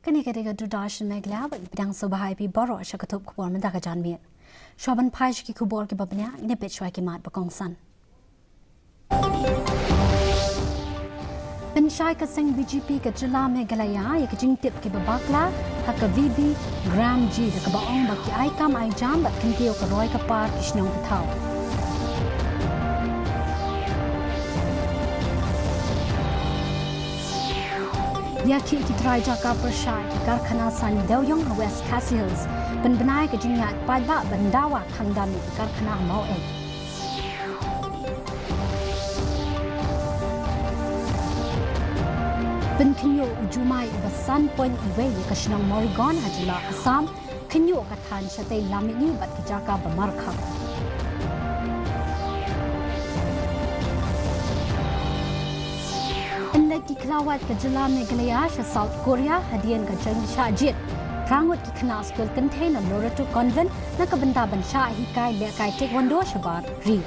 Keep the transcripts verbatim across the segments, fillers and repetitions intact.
Kane ka dei ka Doordarshan Meghalaya, bad pdiang sngewbha ïa phi baroh sha ka tup khubor mynta ka janmiet. Shuwa ban phai sha ki khubor kiba bniah, ngin ïa peit shuwa ki mat ba kongsan. Pynshai ka seng B J P ka jylla Meghalaya ïa ka jingtip kiba bakla ha ka V B Gram G da kaba ong ba ki ai kam ai jam bad kyntiew ka roi ka par ki shnong ki thaw. Ïa ki, ki trai jaka pyrshah ki karkhana saiñ dewïong ha West Khasi Hills. Pynbna ïa ka jingïaid paidbah ban dawa khang dam ïa ki karkhana ha Maweit. Pynkhynñiuh u jumai uba san point uwei ïa ka shnong Morigaon ha jylla Assam. Khynñiuh ka thaiñ shatei lam mihngi bad ki jaka ba markhap. Pynleit ki khlawait ka jylla Meghalaya sha South Korea hadien ka jingshah jied phra ngut ki khynnah skul kynthei na Loreto Convent na ka bynta ban shah hikai lehkai taekwondo shabar ri.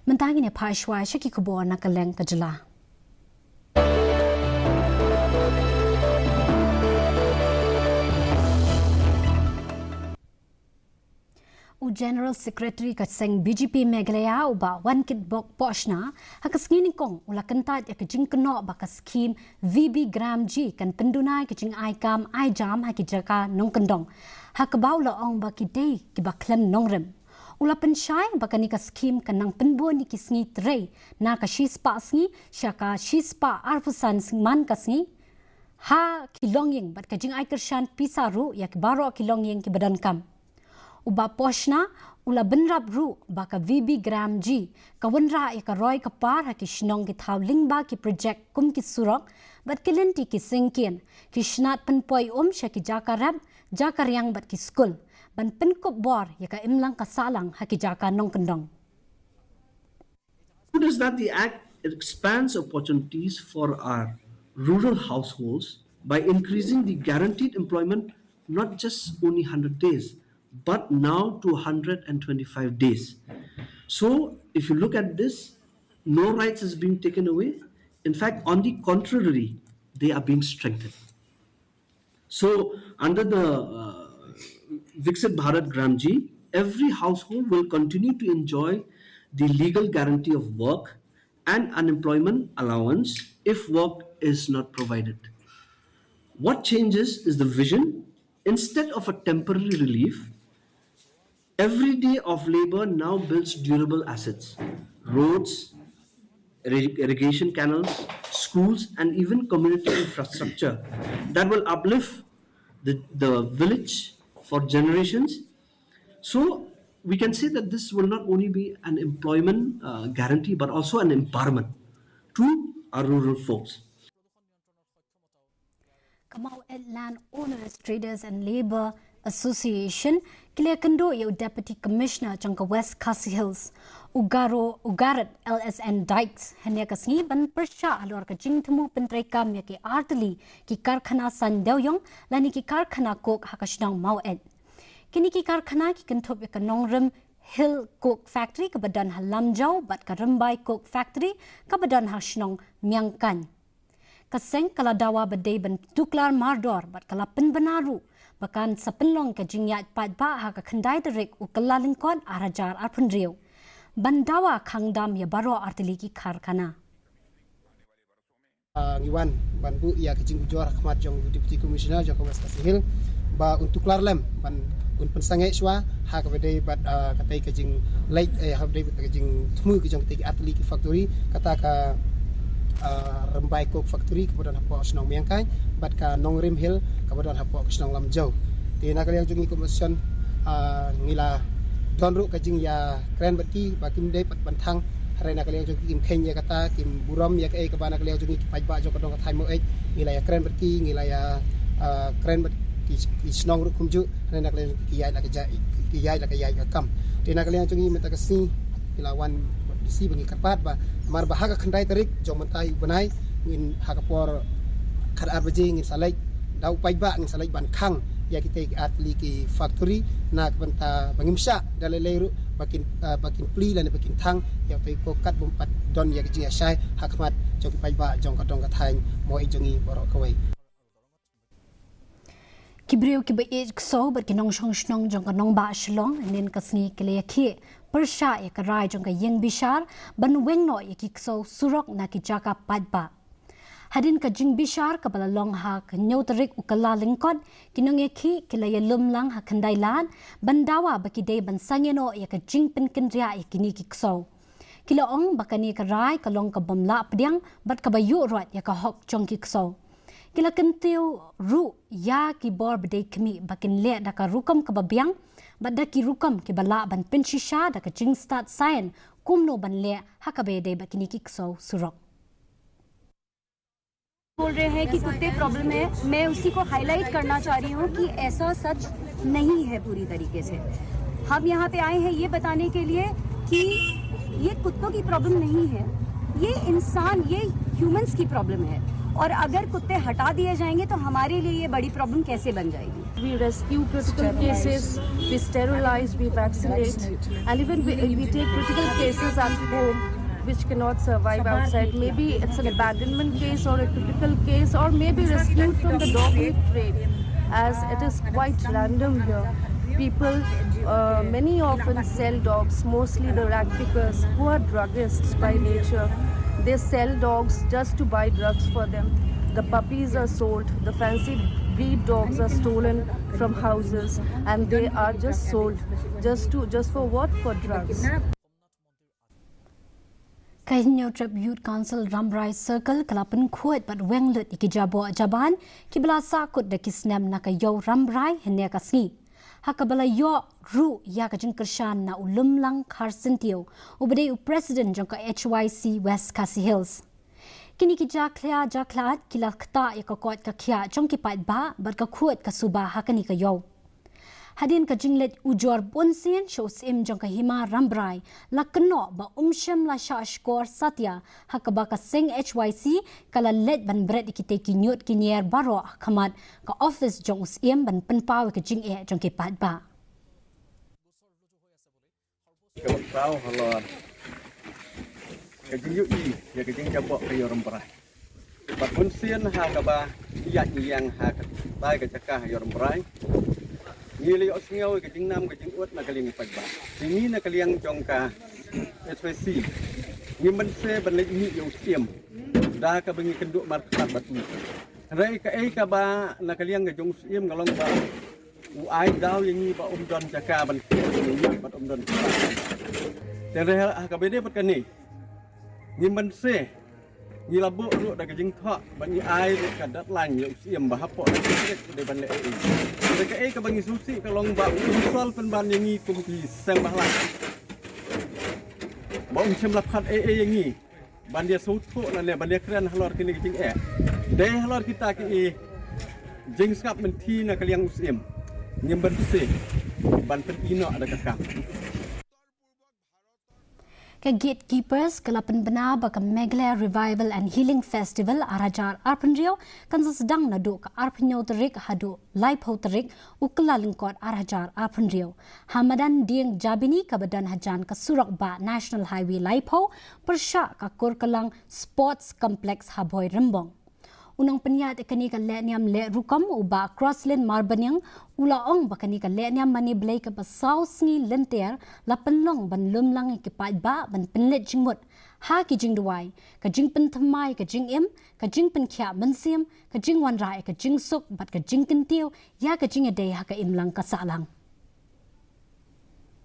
Mynta ngin ïa phai shuwa sha ki khubor na kylleng ka jylla. U General Secretary ka seng B J P Meghalaya, u Bah Wankitbok Pohshna, ha ka sngi nyngkong u la kyntait ïa ka jingkynnoh ba ka skhim V B Gram G kan pynduna ïa ka jingai kam ai jam ha ki jaka nongkyndong, ha kaba u la ong ba ki dei kiba khlem nongrim. U la pynshai ba kane ka skhim kan nang pynbun ïa ki sngi trei na ka shispah sngi sha ka shispah arphew san sngi man ka sngi ha ki longïing bad ka jingai kyrshan pisa ruh ïa ki baroh ki longïing kiba donkam. U Bah Pohshna u la bynrap ruh ba ka V B Gram G ka wanrah ïa ka roi ka par ha ki shnong ki thaw lyngba ki projek kum ki surok bad ki lynti ki syngkien, ki shnat pynpoi um sha ki jaka rep jaka riang bad ki skul ban pynkup bor ïa ka imlang ka sahlang ha ki jaka nongkyndong. Good is that the Act expands opportunities for our rural households by increasing the guaranteed employment not just only one hundred days, but now to one hundred twenty-five days. So, if you look at this, no rights is being taken away. In fact, on the contrary, they are being strengthened. So, under the uh, Viksit Bharat Gram G, every household will continue to enjoy the legal guarantee of work and unemployment allowance if work is not provided. What changes is the vision. Instead of a temporary relief, every day of labor now builds durable assets, roads, irri- irrigation canals, schools, and even community infrastructure that will uplift the, the village for generations. So we can say that this will not only be an employment uh, guarantee but also an empowerment to our rural folks. Ka Maweit Land Owners, Traders and Labour Association ki la ïakynduh ïa u Deputy Commissioner jong ka West Khasi Hills, u Garo, u Garod L S N Dykes, hynne ka sngi ban pyrshah halor ka jingthmu pyntreikam ïa ki artylli ki karkhana saiñ dewïong lane ki karkhana coke ha ka shnong Maweit. Kine ki karkhana ki kynthup ïa ka Nongrim Hill Coke Factory kaba don ha Lamjaw bad ka Rymbai Coke Factory kaba don ha shnong Miangkaiñ. Ka seng ka la dawa ba dei ban tuklar mardor bad ka la pynbna ruh ba kan sa pynlong ka jingïaid paidbah ha ka khyndai tarik u Kyllalyngkot ar hajar arphew hynriew ban dawa khang dam ïa baroh artylli ki karkhana. Ngi wan ban buh ïa ka jingujor ha khmat jong u Deputy Commissioner jong ka West Khasi Hills ba un tuklar lem ban un pynsangeh shuwa ha kaba dei bad katei ka jingleit, ha kaba dei bad ka jingthmu ka jong katei ki artylli ki factory, kata ka Rymbai Coke Factory kaba don hapoh shnong Miangkaiñ bad ka Nongrim Hill kaba don hapoh ka shnong Lamjaw. Te na ka liang jong ngi kum opposition ngi la don ruh ka jingïakren bad ki ba kim dei pat ban thang. Hynrei na ka liang jong ki kim kheiñ ïa kata, kim burom ïa kaei kaba na ka liang jong ngi ki paidbah jong ka dong ka thaiñ Maweit, ngi la ïakren bad ki, ngi la ïakren bad ki shnong ruh kumjuh. Hynrei na ka liang jong ki ki ïaid la ka ïaid, ki ïaid la ka ïaid ka kam. Te na ka liang jong ngi mynta ka sngi ngi la wan bad D C ba ngi kyrpad ba namar ba ha ka khyndai tarik jong mynta u bnai ngin ha ka por khatar baje ngin sa leit da u paidbah, ngin sa leit ban khang ïa kitei ki artylli ki factory na ka bynta ba ngim shah da lei lei ruh ba kin, ba kin plie lane ba kin thang ïa utei u coke kat bym pat don ïa ka jingïashai ha khmat Jong ki paidbah jong ka dong ka thaiñ mo i jong i baroh kawei. Ki briew kiba ïeit ksew bad ki nongshong shnong jong ka nongbah Shillong hynnin ka sngi ki la ïakhih pyrshah ïa ka rai jong ka ïing bishar ban weng noh ïa ki ksew surok na ki jaka paidbah. Hadien ka jingbishar kaba la long ha ka hynñiew tarik u Kyllalyngkot, ki nongïakhih ki la ïalum lang ha khyndai lad ban dawa ba ki dei ban sangeh noh ïa ka jingpynkynriah ïa kine ki ksew. Ki la ong ba kane ka rai ka long ka bym lah pdiang bad kaba ïuh rot ïa ka hok jong ki ksew. Ki la kyntiew ruh ïa ki bor ba dei khmih ba kin leh da ka rukom kaba biang bad da ki rukom kiba lah ban pynshisha da ka jingstad saian kumno ban leh ha kaba ïadei bad kine ki ksew surok. बोल रहे हैं कि कुत्ते प्रॉब्लम है, मैं उसी को हाईलाइट करना चाह रही हूँ कि ऐसा सच नहीं है पूरी तरीके से। हम यहाँ पे आए हैं ये बताने के लिए कि ये कुत्तों की प्रॉब्लम नहीं है, ये इंसान, ये ह्यूमंस की प्रॉब्लम है। और अगर कुत्ते हटा दिए जाएंगे तो हमारे लिए ये बड़ी प्रॉब्लम कैसे बन जाएगी? We rescue critical cases, we sterilize, we vaccinate, and even we, we take critical cases at home which cannot survive outside. Maybe it's an abandonment case or a critical case, or maybe rescued from the dog meat trade, as it is quite random here. People, uh, many often sell dogs, mostly the rag pickers, who are druggists by nature. They sell dogs just to buy drugs for them. The puppies are sold, the fancy breed dogs are stolen from houses, and they are just sold just to, just for what? For drugs. Ka Hynñiewtrep Youth Council Rambrai Circle ka la pynkhuid bad weng lut ïa ki jaboh jaban kiba la sahkut da ki snem na ka Ïew Rambrai hynne ka sngi, ha kaba la ïoh ruh ïa ka jingkyrshan na u Lumlang Kharsyntiew uba dei u President jong ka H Y C West Khasi Hills. Kine ki jakhlia jakhlad ki la ktah ïa ka koit ka khiah jong ki paidbah bad ka khuid ka suba ha kane ka ïew. Hadien ka jingleit ujor bunsien sha u syiem jong ka Hima Rambrai, la kynnoh ba um shym la shah shkor satia ha kaba ka seng H Y C ka la leit ban bret ïa kitei ki ñiut ki ñier baroh ha khmat ka ophis jong u syiem ban pynpaw ïa ka jingeh jong ki paidbah. Kaba khraw halor ka jingïohi ïa ka jingjaboh ka Ïew Rambrai. Bad bunsien ha kaba ïaid ngi ïeng ha katai ka jaka ha Ïew Rambrai, ngi la ïohsngew ïa ka jingnam ka jingud na ka liang paidbah. Te ngi na ka liang jong ka H Y C ngim banse ban leit mih ïa u syiem da kaba ngi kynduh markhmat bad u. Hynrei kaei kaba na ka liang ka jong u syiem ka long ba u ai daw ïa ngi ba um don jaka ban kiew ïa ngi bad um don jaka. Te hynrei ha kaba ïadei bad kane ngim banse, ngi la buh ruh da ka jingthoh ba ngi ai ruh ka deadline ïa u syiem ba hapoh da ka tarik u dei ban leh ei ei. Te kaei kaba ngi sngewsih ka long ba u insult pynban ïa ngi kum ki seng bahlai, ba um shym la khot ei ei ïa ngi ban ïa sngewthuh lane ban ïa kren halor kine ki jingeh. Dei halor kita ki jingsngap mynthi na ka liang u syiem ngim banse ban pyni noh da ka kam. Ka Gatekeepers ka la pynbna ba ka Meghalaya Revival and Healing Festival ar hajar arphew hynriew kan sa sdang naduh ka arphew hynñiew tarik haduh laiphew tarik u Kyllalyngkot ar hajar arphew hynriew. Ha madan dieng Jabini kaba don hajan ka surok bah National Highway laiphew pyrshah ka Kurkalang Sports Complex ha Bhoirymbong. U nongpynïaid ïa kane ka lehniam leh rukom u Bah Crosslyn Marbaniang u la ong ba kane ka lehniam mane Blei kaba saw sngi lynter la pynlong ban lum lang ïa ki paidbah ban pynleit jingmut ha ki jingduwai, ka jingpynthymmai ka jingim, ka jingpynkhiah mynsiem, ka jingwanrah ïa ka jingsuk bad ka jingkyntiew ïa ka jingïadei ha ka imlang ka sahlang.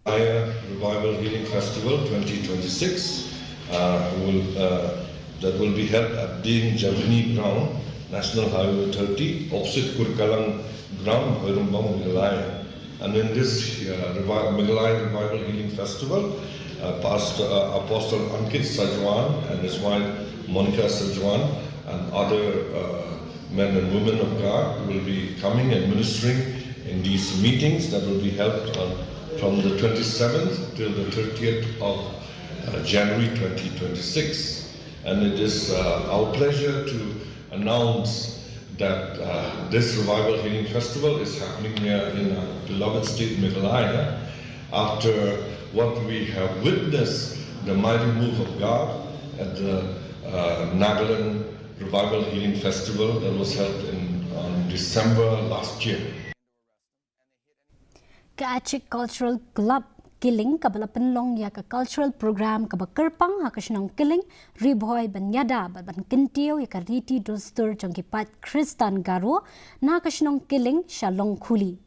Meghalaya Revival Healing Festival twenty twenty-six uh, will, uh, that will be held at Dieng Jabini Ground, National Highway thirty, opposite Kurkalang Ground, Bhoirymbong, Meghalaya. And in this uh, Revi- Meghalaya Revival Healing Festival, uh, Pastor uh, Apostle Ankit Sajwan and his wife Monica Sajwan and other uh, men and women of God will be coming and ministering in these meetings that will be held on, from the twenty-seventh till the thirtieth of uh, January twenty twenty-six. And it is uh, our pleasure to announce that uh, this Revival Healing Festival is happening here in our beloved state Meghalaya after what we have witnessed, the mighty move of God at the uh, Nagaland Revival Healing Festival that was held in on December last year. Ka Achik Cultural Club Killing kaba la pynlong ïa ka cultural program kaba kyrpang ha ka shnong Killing, Ri Bhoi ban ïada bad ban kyntiew ïa ka riti dustur jong ki paid Khristan Garo na ka shnong Killing sha Longkhuli.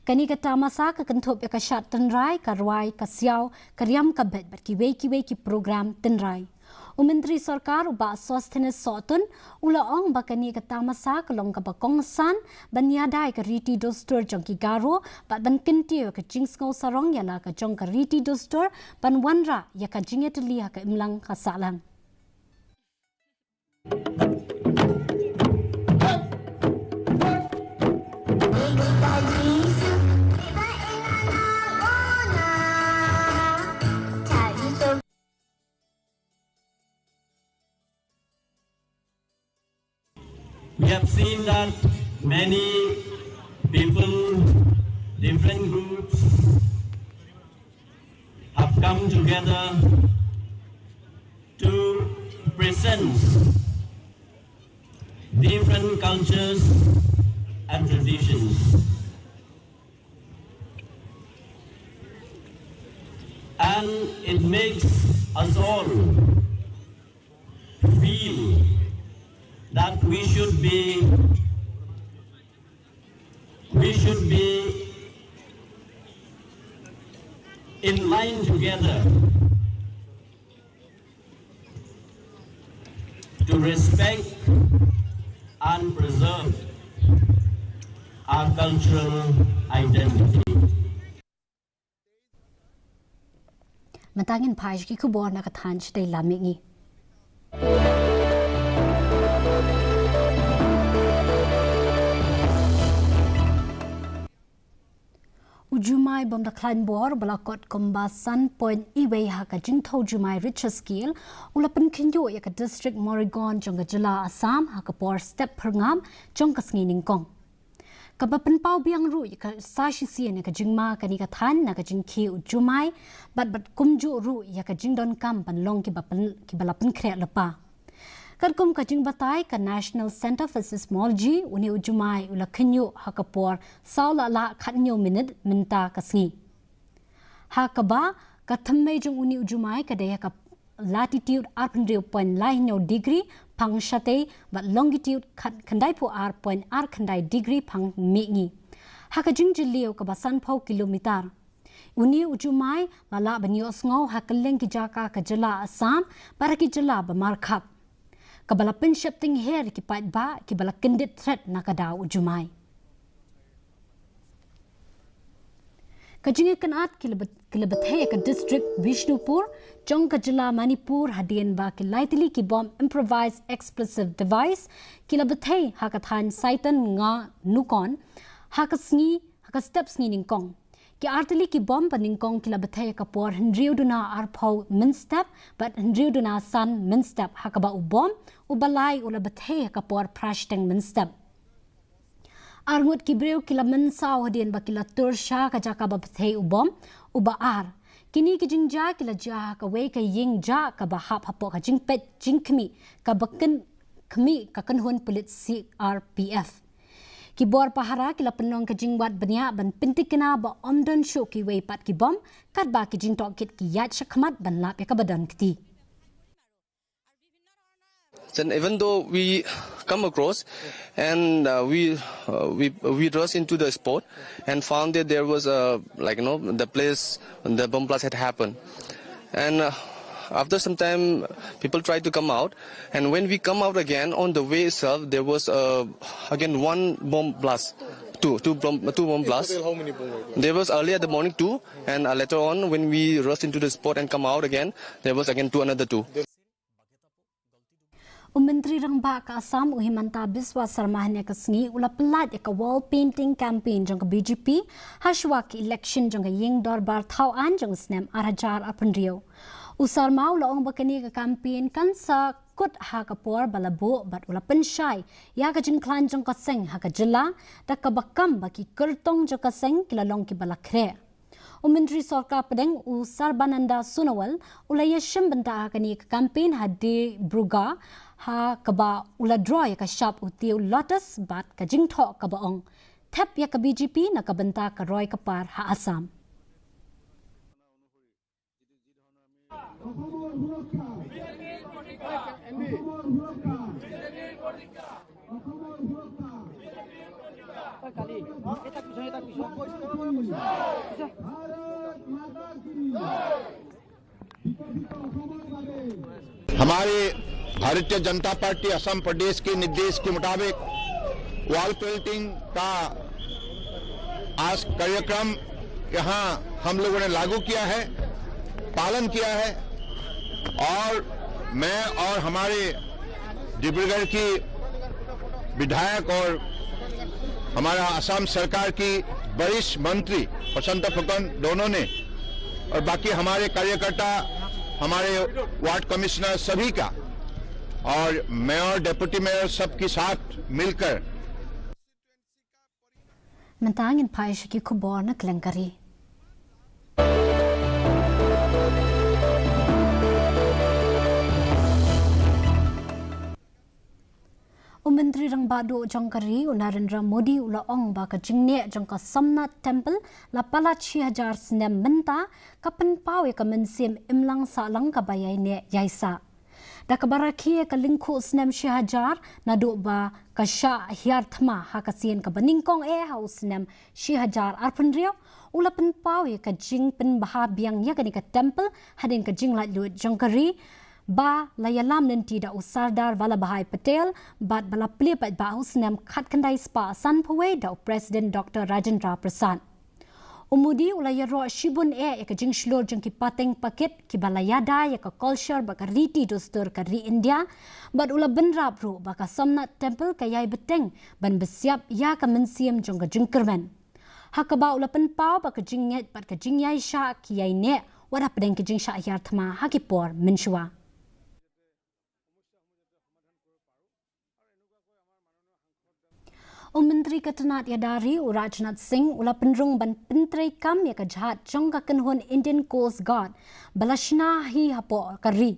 Kane ka tamasa ka kynthup ïa ka shad tynrai, ka rwai, ka siaw, ka riam ka beit bad kiwei kiwei ki program tynrai. U Myntri Sorkar u Bah Sosthenes Sohtun u la ong ba kane ka tamasa ka long kaba kongsan ban ïada ïa ka riti dustur jong ki Garo bad ban kyntiew ïa ka jingsngew sarong ïa la ka jong ka riti dustur ban wanrah ïa ka jingïatylli ha ka imlang ka sahlang. We have seen that many people, different groups have come together to present different cultures and traditions. And it makes us all feel that we should be we should be in line together to respect and preserve our cultural identity. Mynta ngin phai sha ki khubor na ka thaiñ shatei lam mihngi. U jumai bym da khlaiñ bor ba la kot kumba san point iwei ha ka jingthew jumai Richter scale u la pynkhynñiuh ïa ka district Morigaon jong ka jylla Assam ha ka por step phyrngam jong ka sngi nyngkong. Kaba pynpaw biang ruh ïa ka sa shisien ïa ka jingma kane ka thaiñ na ka jingkhie u jumai bad bad kumjuh ruh ïa ka jingdonkam ban long kiba pyn, kiba la pynkhreh lypa. Katkum ka jingbatai ka National Centre for Seismology, une u jumai u la khynñiuh ha ka por saw la lah khathynñiew minit mynta ka sngi. Ha kaba ka thymmei jong une u jumai ka dei ha ka latitude arphew hynriew point lai hynñiew degree phang shatei bad longitude khat, khyndai phew ar point ar khyndai degree phang mihngi. Ha ka jingjylliew kaba sanphew kilometer. Une u jumai la lah ban ïohsngew ha kylleng ki jaka ka jylla Assam bad ha ki jylla ba markhap. Kaba la pynsheptieng her ki paidbah kiba la kyndit thret na ka daw u jumai. Ka jingïakynad ki la, ki la bthei ka district Bishnupur jong ka jylla Manipur hadien ba ki lai tylli ki bom improvised explosive device ki la bthei ha ka thaiñ Saitan nga Nukon ha ka sngi, ha ka step sngi nyngkong. Ki ar tylli ki bom ba nyngkong ki la bthei ha ka por hynriew duna arphew mynstep bad hynriew duna san mynstep ha kaba u bom uba lai u la bthei ha ka por phra shiteng mynstep. Ar ngut ki briew ki la mynsaw hadien ba ki la tur sha ka jaka ba bthei u bom uba ar. Kine ki jingjia ki la jia ha kawei ka ïing jah kaba hap hapoh ka jingpeit jingkhmih kaba kyn, khmih ka kynhun pulit C R P F. Ki bor pahara ki la pynlong ka jingwad bniah ban pyntikna ba ym don shuh kiwei pat ki bom katba ki jingtohkit ki ïaid shakhmat ban lap ïa kaba don kti. Then even though we come across and uh, we uh, we we rushed into the spot and found that there was a, like, you know, the place the bomb blast had happened, and uh, after some time people tried to come out, and when we come out again, on the way itself there was uh, again one bomb blast, two two bomb two bomb blasts. There was early at the morning two, and uh, later on when we rushed into the spot and come out again, there was again two, another two. U Myntri Rangbah ka Assam u Himanta Biswa Sarma hynne ka sngi u la pyllait ïa ka wall painting campaign jong ka B J P ha shuwa ka election jong ka ïing dorbar thaw aiñ jong u snem ar hajar arphew hynriew. U Sarma u la ong ba kane ka campaign kan sa kut ha ka por ba la buh bad u la pynshai ïa ka jingkhlaiñ jong ka seng ha ka jylla da kaba kam ba ki kyrtong jong ka seng ki la long kiba la khreh. U Myntri Sorkar Pdeng u Sarbananda Sonowal u la ïashim bynta ha kane ka campaign ha Dibrugarh, ha kaba u la draw ïa ka shap u tiew lotus bad ka jingthoh kaba ong, "Thep ïa ka B J P na ka bynta ka roi ka par ha Assam." हमारे भारतीय जनता पार्टी असम प्रदेश के निर्देश के मुताबिक वॉल पेंटिंग का आज कार्यक्रम यहाँ हम लोगों ने लागू किया है, पालन किया है। और मैं और हमारे डिब्रूगढ़ की विधायक और हमारा असम सरकार की वरिष्ठ मंत्री प्रशांत फुकन दोनों ने और बाकी हमारे कार्यकर्ता, हमारे वार्ड कमिश्नर सभी का और मेयर, डेप्यूटी मेयर सबके साथ मिलकर Mynta ngin phai sha ki khubor na kylleng ka ri. U Myntri Rangbah Duh jong ka ri u Narendra Modi u la ong ba ka jingneh jong ka Somnath Temple la palat shi hajar snem mynta ka pynpaw ïa ka mynsiem imlang sahlang kaba ïai neh ïai sah. Da kaba rakhe ïa ka lyngkhuh snem shi hajar naduh ba ka shah hiar thma ha ka sien kaba nyngkong eh ha u snem shi hajar arphew hynriew, u la pynpaw ïa ka jingpynbha biang ïa kane ka temple hadien ka jinglaitluid jong ka ri ba la ïalam lynti da u Sardar Vallabhbhai Patel bad ba la plie paidbah ha u snem khatkhyndai spah sanphew wei da u President Doctor Rajendra Prasad. U Modi u la ïaroh shibun eh ïa ka jingshlur jong ki pateng pakit kiba la ïada ïa ka culture bad ka riti dustur ka ri India, bad u la bynrap ruh ba ka Somnath Temple ka ïai bteng ban bsiap ïa ka mynsiem jong ka jingkyrmen. Ha kaba u la pynpaw ba ka jingngeit bad ka jingïaishah ki ïai neh wat hapdeng ki jingshah hiar thma ha ki por mynshuwa. U Myntri ka tnat ïada ri u Rajnath Singh u la pynrung ban pyntreikam ïa ka jhat jong ka kynhun Indian Coast Guard ba la shna hi hapoh ka ri,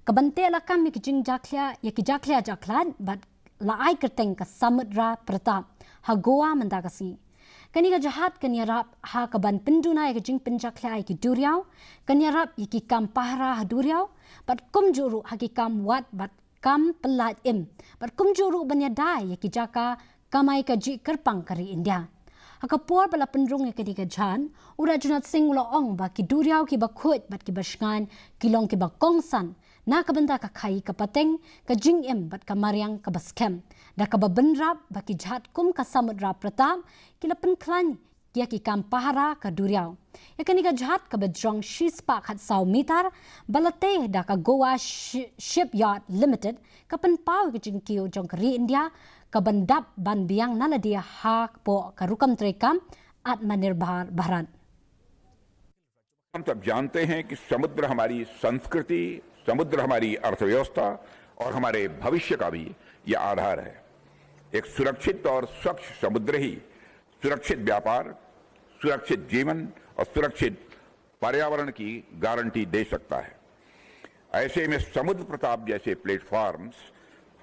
ka ban teh lakam ïa ki jingjakhlia, ïa ki jakhlia jakhlad bad la ai kyrteng ka Samudra Pratap ha Goa mynta ka sngi. Kane ka jhat kan ïarap ha ka ban pynduna ïa ka jingpynjakhlia ïa ki duriaw, kan ïarap ïa ki kam pahara ha duriaw, bad kumjuh ruh ha ki kam wad bad kam pyllait im, bad kumjuh ruh ban ïada ïa ki jaka kamai kajih kyrpang ka ri India. Ha ka por ba la pynrung ïa kane ka jhat, u Rajnath Singh u la ong ba ki duriaw kiba khuid bad kiba shngaiñ ki long kiba kongsan na ka bynta ka khaii ka pateng, ka jingim bad ka mariang kaba skhem. Da kaba bynrap ba ki jhat kum ka Samudra Pratap ki la pynkhlaiñ ïa ki kam pahara ka duriaw. Ïa kane ka jhat kaba jrong shispah khatsaw mitar ba la tei da ka Goa Shi-, Shipyard Limited ka pynpaw ïa ka jingkiew jong ka ri India ka ban dap ban biang na lade hapoh ka rukom treikam Atmanirbhar Bharat. हम सब जानते हैं कि समुद्र हमारी संस्कृति, समुद्र हमारी अर्थव्यवस्था और हमारे भविष्य का भी यह आधार है। एक सुरक्षित और स्वच्छ समुद्र ही सुरक्षित व्यापार, सुरक्षित जीवन और सुरक्षित पर्यावरण की गारंटी दे सकता है। ऐसे में समुद्र प्रताप जैसे प्लेटफॉर्म्स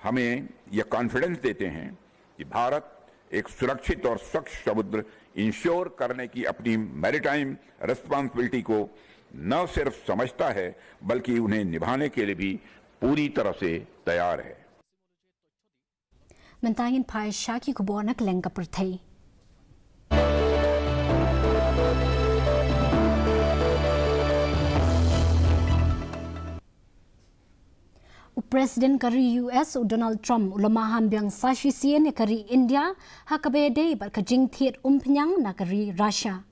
हमें यह कॉन्फिडेंस देते हैं कि भारत एक सुरक्षित और स्वच्छ समुद्र इंश्योर करने की अपनी मैरीटाइम रिस्पांसिबिलिटी को न सिर्फ समझता है, बल्कि उन्हें निभाने के लिए भी पूरी तरह से तैयार है। Mynta ngin phai sha ki khubor na kylleng ka pyrthei. U President ka ri U S u Donald Trump u la maham biang sa shisien ïa ka ri India ha kaba ïadei bad ka jingthied umphniang na ka ri Russia.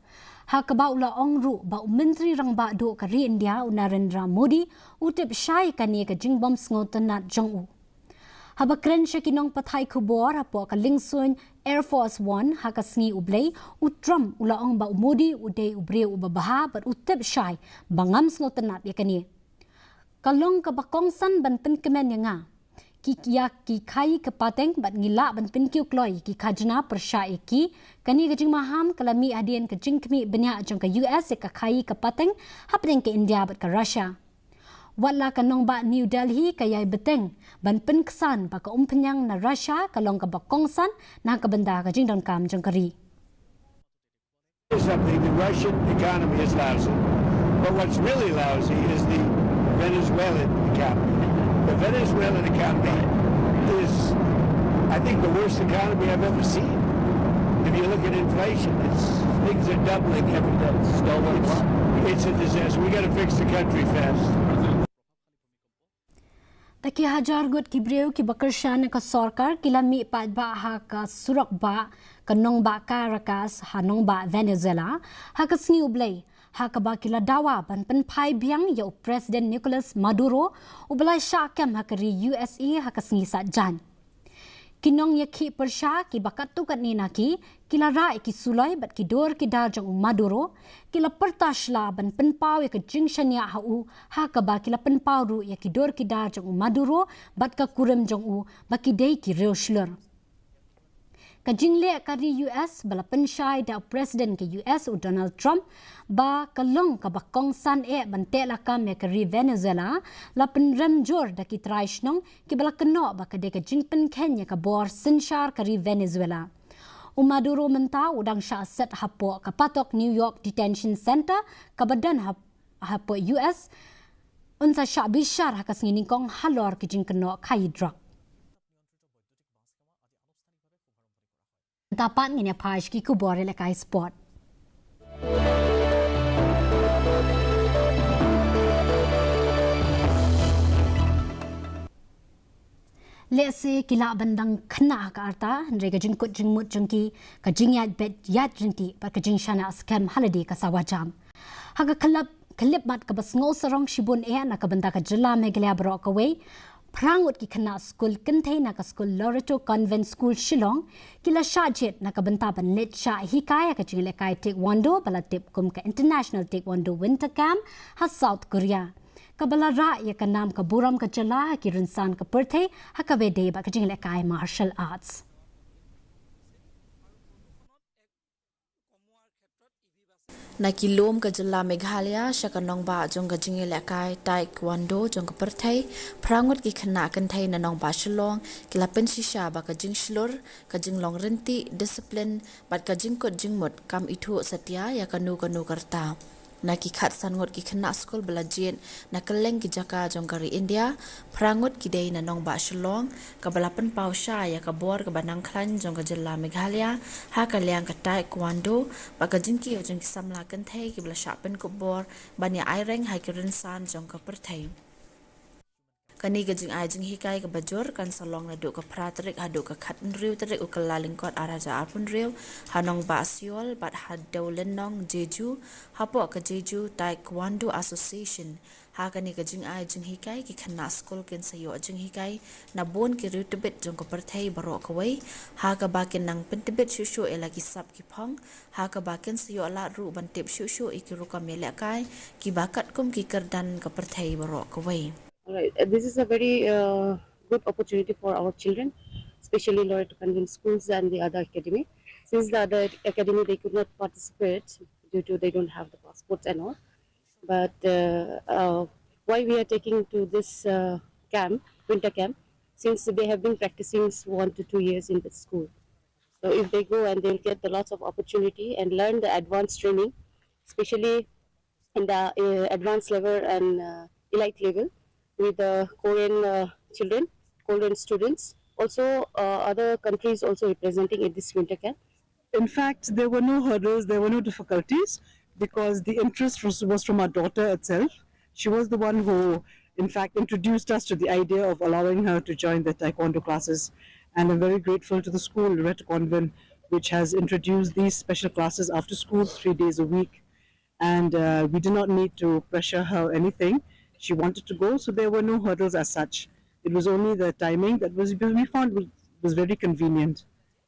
Ha kaba u la ong ruh ba u Myntri Rangbah Duh ka ri India u Narendra Modi u tip shai ïa kane ka jingbym sngewtynnat jong u. Haba kren sha ki nongpathai khubor hapoh ka lyngsuiñ Air Force One ha ka sngi U Blei, u Trump u la ong ba u Modi u dei u briew uba bha bad u tip shai ba ngam sngewtynnat ïa kane. Ka long kaba kongsan ban pynkmen ïa nga. ki, ïa ki khaïi ka pateng bad ngi lah ban pynkiew kloi ïa ki khajna pyrshah ïa ki. Kane ka jingmaham ka la mih hadien ka jingkhmih bniah jong ka U S ïa ka khaïi ka pateng hapdeng ka India bad ka Russia. Watla ka nongbah New Delhi ka ïai bteng ban pynksan ba ka umphniang na Russia ka long kaba kongsan na ka bynta ka jingdonkam jong ka ri. Something, the Russian economy is lousy, but what's really lousy is the Venezuelan economy. The Venezuelan economy is, I think, the worst economy I've ever seen. If you look at inflation, it's things are doubling every day. It's, it's a disaster. We got to fix the country fast. Da ki hajar ngut ki briew kiba kyrshan na ka sorkar ki la mih paidbah ha ka surok bah ka nongbah Caracas ha nongbah Venezuela ha ka sngi U Blei, ha kaba ki la dawa ban pynphai biang ïa u President Nicolas Maduro uba la shah kem ha ka ri U S A ha ka sngi Saitjaiñ. Ki nongïakhih pyrshah kiba katto katne na ki, ki la rah ïa ki suloi bad ki dur ki dar jong u Maduro, ki la pyrta shla ban pynpaw ïa ka jingshaniah ha u, ha kaba ki la pynpaw ruh ïa ki dur ki dar jong u Maduro bad ka kurim jong u ba ki dei ki riewshlur. Ka jingleh ka ri U S ba la pynshai da u President ka U S u Donald Trump ba ka long kaba kongsan eh ban teh lakam ïa ka ri Venezuela la pynrem jur da ki trai shnong kiba la kynnoh ba ka dei ka jingpynkheiñ ïa ka bor synshar ka ri Venezuela. U Maduro mynta u dang shah set hapoh ka patok New York Detention Center kaba don hap-, hapoh U S. Un sa shah bishar ha ka sngi nyngkong halor ki jingkynnoh khaïi drok. Mynta pat ngin ïa phai sha ki khubor ïalehkai sport. Lehse ki lah ban dang khynnah ha ka rta, hynrei ka jingkut jingmut jong ki, ka jingïaid beit ïaid ryntih bad ka jingshaniah skhem ha lade ka sawa jam. Ha ka khyllap, khyllipmat kaba sngewsarong shibun eh na ka bynta ka jylla Meghalaya baroh kawei, phra ngut ki khynnah skul kynthei na ka skul Loreto Convent School Shillong ki la shah jied na ka bynta ban leit shah hikai ha ka jingïalehkai taekwondo ba la tip kum ka International Taekwondo Winter Camp ha South Korea, kaba la rah ïa ka nam ka burom ka jylla ha ki rynsan ka pyrthei ha kaba ïadei bad ka jingïalehkai martial arts. Na ki lum ka jylla Meghalaya sha ka nongbah jong ka jingïalehkai taekwondo jong ka pyrthei, phra ngut ki khynnah kynthei na nongbah Shillong ki la pynshisha ba ka jingshlur, ka jinglong ryntih, discipline bad ka jingkut jingmut kam ithuh satia ïa kano kano ka rta. Na ki khatsan ngut ki khynnah skul ba la jied na kylleng ki jaka jong ka ri India, phra ngut ki dei na nongbah Shillong, kaba la pynpaw shai ïa ka bor kaba nang khlaiñ jong ka jylla Meghalaya ha ka liang ka taekwondo bad ka jingkiew jong ki samla kynthei kiba la shah pynkup bor ban ïa aireng ha ki rynsan jong ka pyrthei. Kane ka jingai jinghikai kaba jur kan sa long naduh ka phra tarik haduh ka khathynriew tarik u Kyllalyngkot ar hajar arphew hynriew ha nongbah Seoul bad ha Dewlynnong, Jeju, hapoh ka Jeju Taekwondo Association. Ha kane ka jingai jinghikai ki khynnah skul kin sa ïoh jinghikai na bun ki riew tbit jong ka pyrthei baroh kawei, ha kaba kin nang pyntbit shuh shuh ïa la ki sap ki phong, ha kaba kin sa ïoh lad ruh ban tip shuh shuh ïa ki rukom ïalehkai kiba katkum ki kyrdan ka pyrthei baroh kawei. All right. Uh, this is a very uh, good opportunity for our children, especially Loreto Convent Schools and the other academy. Since the other academy, they could not participate due to they don't have the passports and all. But uh, uh, why we are taking to this uh, camp, winter camp, since they have been practicing s- one to two years in the school. So if they go and they'll get the lots of opportunity and learn the advanced training, especially in the uh, advanced level and uh, elite level with the Korean uh, children, Korean students. Also, uh, other countries also representing in this winter camp. In fact, there were no hurdles, there were no difficulties because the interest was, was from our daughter itself. She was the one who, in fact, introduced us to the idea of allowing her to join the taekwondo classes. And I'm very grateful to the school, Loreto Convent, which has introduced these special classes after school, three days a week. And uh, we did not need to pressure her or anything. She wanted to go, so there were no hurdles as such. It was only the timing that was we found was, was very convenient.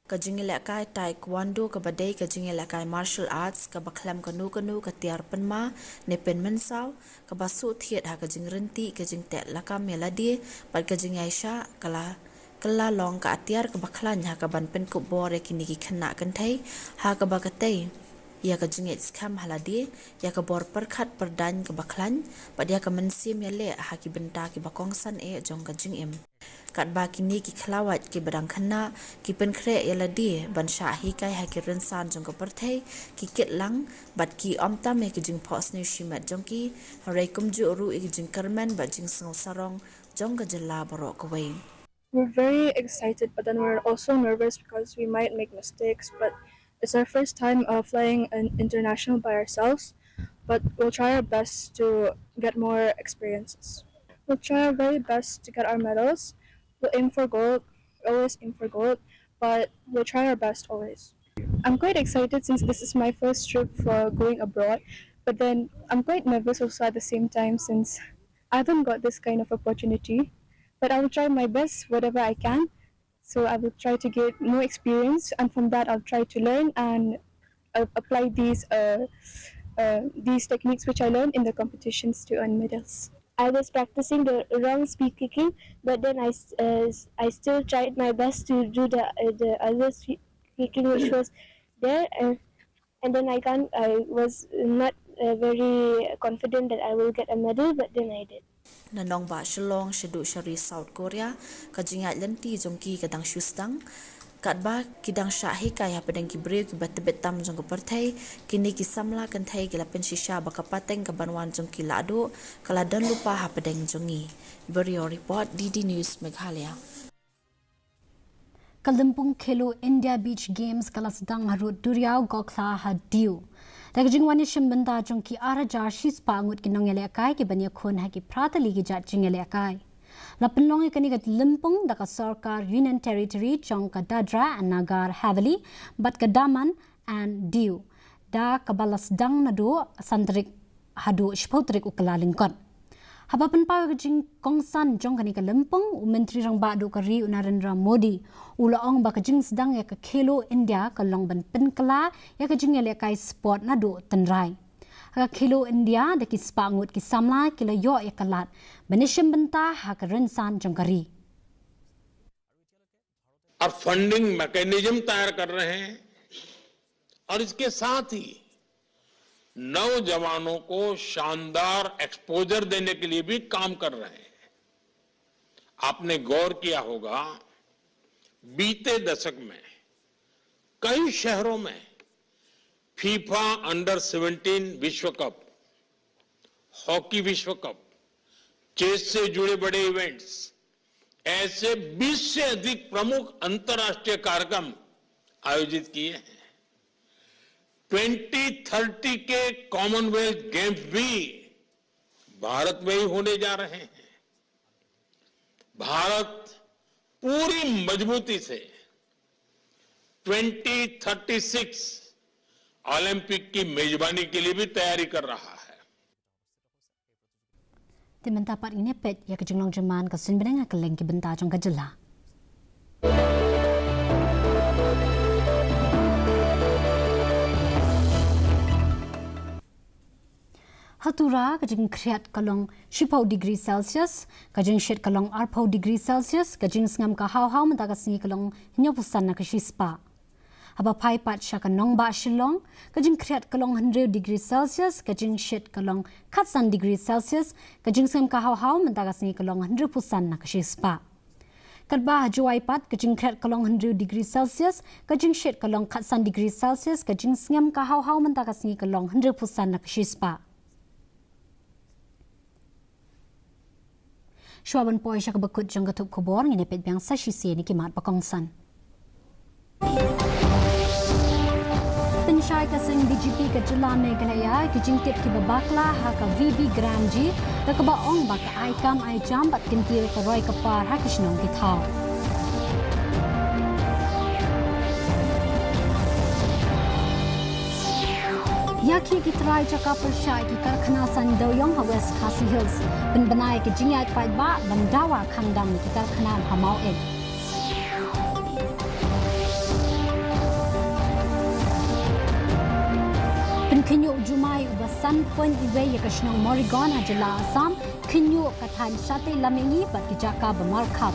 Ka jingïalehkai Taekwondo kaba dei ka jingïalehkai martial arts kaba khlem kano kano ka tiar pynma ne pynmynsaw, kaba shu thied ha ka jingryntih ka jingteh lakam ïa lade bad ka jingïaishah, ka la kylla long ka atiar kaba khlaiñ ha kaban pynkup bor ïa kine ki khynnah kynthei, ha kaba ka tei ïa ka jingïeit skhem ha lade, ïa ka bor pyrkhat pyrdaiñ kaba khlaiñ, bad ïa ka mynsiem ïaleh ha ki bynta kiba kongsan eh jong ka jingim. Katba kine ki khlawait kiba dang khynnah ki pynkhreh ïa lade ban shah hikai ha ki rynsan jong ka pyrthei, ki kit lang bad ki ym tam ïa ki jingphohsniew shimet jong ki, hynrei kumjuh ruh ïa ki jingkyrmen bad jingsngew sarong jong ka jylla baroh kawei. We're very excited, but then we're also nervous because we might make mistakes. But it's our first time uh, flying an international by ourselves, but we'll try our best to get more experiences. We'll try our very best to get our medals. We'll aim for gold, always aim for gold, but we'll try our best always. I'm quite excited since this is my first trip for going abroad, but then I'm quite nervous also at the same time since I haven't got this kind of opportunity. But I will try my best, whatever I can. So I will try to get more experience, and from that, I'll try to learn and uh, apply these uh, uh, these techniques which I learned in the competitions to earn medals. I was practicing the wrong spike kicking, but then I, s- uh, s- I still tried my best to do the uh, the other spike kicking which was there, and, and then I can't. I was not uh, very confident that I will get a medal, but then I did. Na nongbah Shillong shaduh sha ri South Korea, ka jingïaid lynti jong ki ka dang shu sdang. Katba ki dang shah hikai hapdeng ki briew kiba tbit tam jong ka pyrthei, kine ki samla kynthei ki la pynshisha ba ka pateng kaban wan jong ki lahduh ka la don lypa hapdeng jong ngi. Bureau Report, D D News Meghalaya. Ka lympung Khelo India Beach Games ka la sdang harud duriaw Gokhla ha Diu. Da ka jingwan ïashim bynta jong ki ar hajar shispah ngut ki nongïalehkai kiban ïakhun ha ki phra tylli ki jait jingïalehkai. La pynlong ïa kane ka lympung da ka sorkar Union Territory jong ka Dadra and Nagar Haveli bad ka Daman and Diu, da kaba la sdang naduh san tarik haduh shiphew tarik u Kyllalyngkot. Haba pynpaw ïa ka jingkongsan jong kane ka lympung, u Myntri Rangbah duh ka ri u Narendra Modi u la ong ba ka jingsdang ïa ka Khelo India ka long ban pynkylla ïa ka jingïalehkai sport naduh tynrai. Ha ka Khelo India da ki spah ngut ki samla ki la ïoh ïa ka lad ban ïashim bynta ha ka rynsan jong ka ri. अब फंडिंग मैकेनिज्म तैयार कर रहे हैं और इसके साथ ही नौजवानों को शानदार एक्सपोजर देने के लिए भी काम कर रहे हैं। आपने गौर किया होगा, बीते दशक में कई शहरों में फीफा अंडर सेवनटीन विश्व कप, हॉकी विश्व कप, चेस से जुड़े बड़े इवेंट्स, ऐसे बीस से अधिक प्रमुख अंतर्राष्ट्रीय कार्यक्रम आयोजित किए हैं। ट्वेंटी थर्टी के कॉमनवेल्थ गेम्स भी भारत में ही होने जा रहे हैं। भारत पूरी मजबूती से ट्वेंटी थर्टी सिक्स ओलंपिक की मेजबानी के लिए भी तैयारी कर रहा है। Te mynta pat ngin ïa peit ïa ka jinglong jingman ka suiñ bneng ha kylleng ki bynta jong ka jylla. Ha Tura ka jingkhriat ka long shiphew degree Celsius, ka jingshit ka long arphew degree Celsius, ka jingsngem ka haw haw mynta ka sngi ka long hynñiewphew san na ka shispah. Haba phai pat sha ka nongbah Shillong, ka jingkhriat ka long hynriew degree Celsius, ka jingshit ka long khatsan degree Celsius, ka jingsngem ka haw haw mynta ka sngi ka long hynriewphew san na ka shispah. Katba ha Jowai pat ka jingkhriat ka long hynriew degree Celsius, ka jingshit ka long khatsan degree Celsius, ka jingsngem ka haw haw mynta ka sngi ka long hynriewphew san na ka shispah. Shuwa ban poi sha kaba kut jong ka thup khubor, ngin ïa peit biang sa shisien ïa ki mat ba kongsan. Pynshai ka seng B J P ka jylla Meghalaya ki jingtip kiba bakla ha ka V B Graham G, da kaba ong ba ka ai kam ai jam bad kyntiew ka roi ka par ha ki shnong ki thaw. Ïakhih ki trai jaka pyrshah ki karkhana saiñ dewiong ha West Khasi Hills, pynbna ïa ki jingïaid paidbah ban dawa khang dam ki karkhana ha Maweit. Khynñiuh jumai uba san point iwei ïa ka shnong Morigaon ha jylla Assam, khynñiuh ka thaiñ Shatei Lammengi bad ki jaka ba markhap.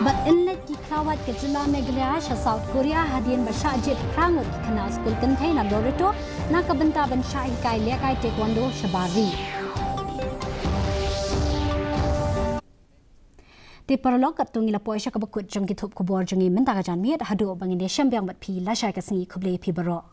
Bad yn leit ki khlawait ka jylla Meghalaya sha South Korea hadien ba shah jied phra ngut ki khynnah skul kynthei na Loreto na ka bynta ban shah hikai lehkai taekwondo shabar ri. Te paralok, katto ngi la poi sha kaba kut jong ki thup khubor jong ngi mynta ka janmiet, haduh ba ngin ïashem biang bad phi lashai ka sngi, khublei phi baroh.